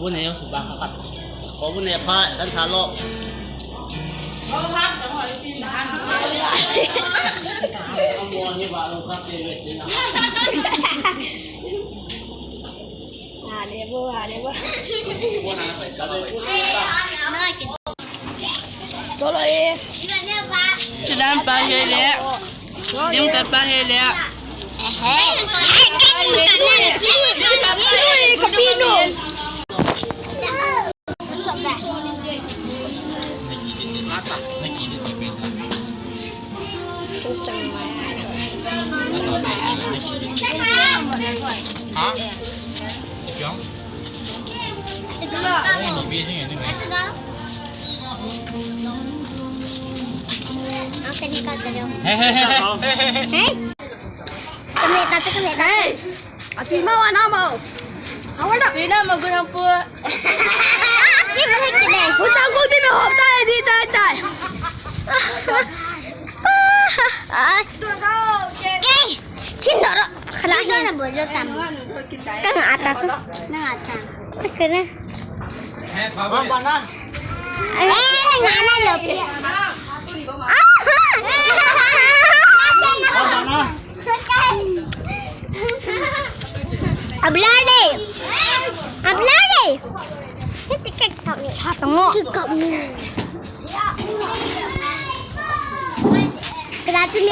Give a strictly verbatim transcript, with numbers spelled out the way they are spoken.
Bu ne yo su ba ka. Ko bu ne pha dan tha lo. Ale bu, ale bu. Tolo e. Chudan pa he le. Lim kat pa he le. Ehe. Kapino. Ha? Hey! Kami ta, kami ta. Hey! Ati mau, ana mau. Awal dah. Tina mau guna pun. Ati mau lagi ni. Hutang ko di mo hop tayo di tayo tayo. Ay. Okay. Tindoro. Kala na bojo tam. Tanga ata tu. Nanga ata. Kena. Bang bana. Eh, nanga na lo. Ah. Bang bana. Ablade! Ablade! Kita kek kami. Satu ngo. Kek kami. Grabe ni